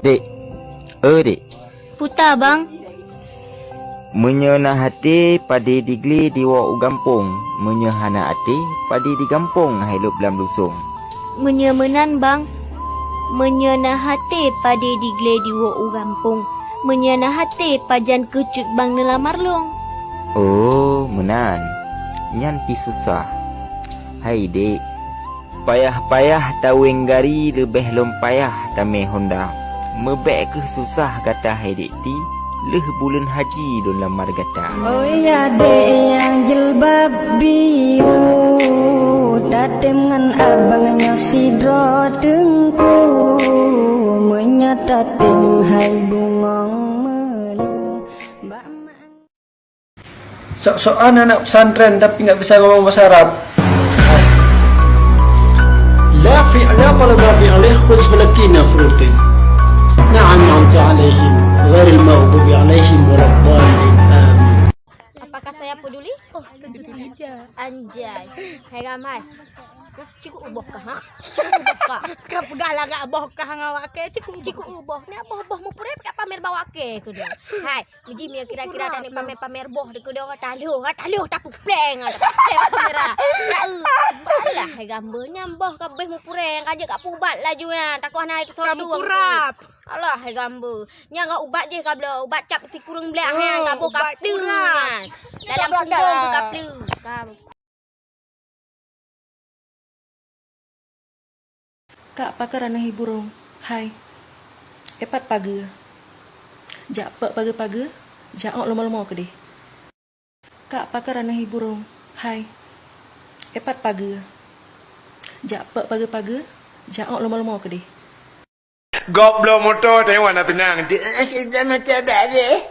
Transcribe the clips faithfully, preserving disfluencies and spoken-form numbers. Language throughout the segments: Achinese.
Dek, eh, Dek. Puta, Bang. Meunyoe na até, padé diglé diwoe u gampông. Meunyoe hana até, padé di gampông, hai lôb lam lusông. Meunyoe meunan, Bang. Meunyoe na até, padé diglé diwoe u gampông. Meunyoe na até, pajan keuh cut Bang neulamar lôn. Oh, meunan. Nyan pih susah. Hai, Dek. Payah-payah taweng gari leubeh lom payah tamé honda. Meubèk keuh susah gata hai Dek Ti, lheueh buleuen haji lôn lamar gata. Oh ya dek nyang jilbab biru, tatem ngon abang nyoe sidroe teungku. Meunyoe tatem hai bungong meulu, bak ma- Sok-sokan anak pesantren tapi nggak bisa ngomong bahasa Arab. لا في، لا قلب في عليه خذ فلكينا فروتين. نعم أنعمت عليهم غير المغضوب عليهم ولا الضالين. آمين. Apakah saya peduli? Oh, tentu tidak. Anjay. Hai ramai. Cikuk uboh kah, ha? Cikuk uboh kah? Ka peugah lagak boh kah ngon awak kèe? Cikuk uboh. Cikuk uboh. Ni boh-boh mupurèe pakai pamer bak awak kèe keunoe. Hai. Meuji meunyoe kira-kira tanyoe pamer-pamer boh di keudong, taloh, taloh tapeupléng, tapeupléng kamera. Taeu, alah, hai gambeue nyan boh ka abéh mupurèe, ka jeuet ka peuubat laju nyan, takot hana itu. Ka meukurap. Alah, hai gambeue. Nyan ka ubat jih ka bloe, ubat cap sikureueng blaih nyan, ka boh ka pleue nyan. Dalam punggong tu ka pleue. Ka Kak, pakon ranah burông? Hai. Eh, pat pageue? Jak peuet pageue-pageue, jak ôk leumo-leumo keudeh. Kak, pakon ranah burông? Hai. Eh, pat pageue? Jak peuet pageue-pageue, jak ôk leumo-leumo keudeh. Gob bloe moto teuh wan na tunang. Di, eh, eh, eh, macam dak deh.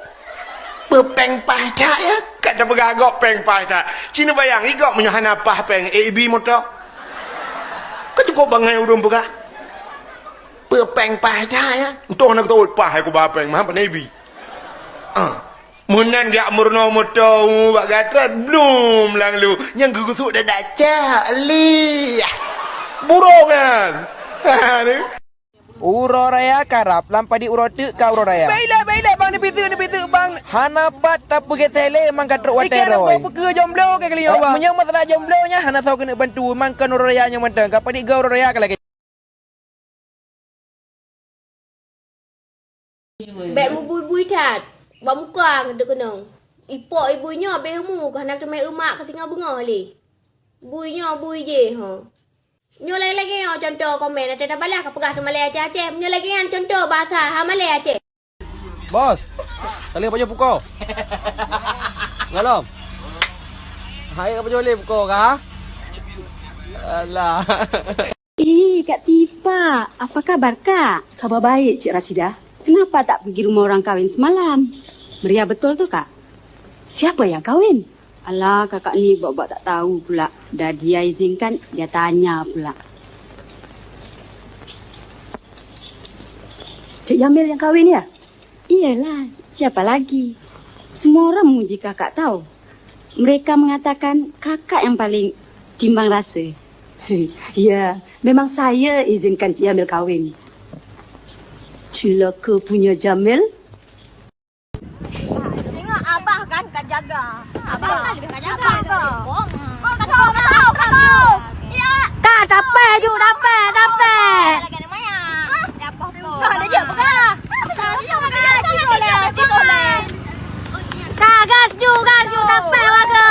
Peupéng paih that ya. Ka tapeugah gob péng paih that. Ci neubayang i gob meunyoe hana paih péng, eh, ibi moto. Ka cukup bangai ureueng peugah. Peupéng paih that ya. Entah na keutuwot paih aku ba péng, mah pandai ibi. Ah. Meunan jak meurunoe moto bak gata, blum lam lu. Nyang geugusuk dadak cak lih. Burông nyan. Ha, ni. Uroe raya karab, lam padi uroe teuk ka uroe raya. Baiklah, baiklah, bang, neupiseuk, neupiseuk, bang. Hana pat tapeugét lé, mang ka trok watèe roi. Ikeu bang, peue keu jomblo ka kali nyoe, bang. Meunyoe masalah jomblo nyan hana soe keuneuk bantu, mang kon uroe raya nyoe mantong. Ka padi geu uroe raya ka lagèe. Bèk meubui-bui that, bak muka teukeunong. Ipok ibui nyoe abéh umu ka hana teumé eumak ka singoh beungoh lé. Bui nyoe bui jih, ho. Nyoe lagèe-lagèe nyoe contoh komen, ata tabalah ka peugah teumalée Aceh-Aceh. Nyoe lagèe nyan contoh bahasa ha malée Aceh. Bos, taleueng pajoh pukoe. Ngalom. Hai ka pajoh lé pukoe ka? Alah. Eh, Kak Tifa, apa kabar, Kak? Kabar baik, Cik Rashidah. Kenapa tak pergi rumah orang kawin semalam? Meriah betul tu, Kak? Siapa yang kawin? Alah, kakak ni buat-buat tak tahu pula. Dah dia izinkan, dia tanya pula. Cik Jamil yang kawin, ya? Iyalah, siapa lagi? Semua orang memuji kakak tau. Mereka mengatakan kakak yang paling timbang rasa. Ya, memang saya izinkan Cik Jamil kawin. Cilaka punya Jamil. Tengok abah kan ka jaga. Abah kan ka jaga. Kau ka tahu, kau ka tahu. Ya. Ka, tapé ju, tapé, tapé. Lagi nama ya? Hah? Dah poh-poh. Dah je pegang. Dah je pegang. Cikgu lah, cikgu lah. Ka, gas ju, gas ju, tapé warga.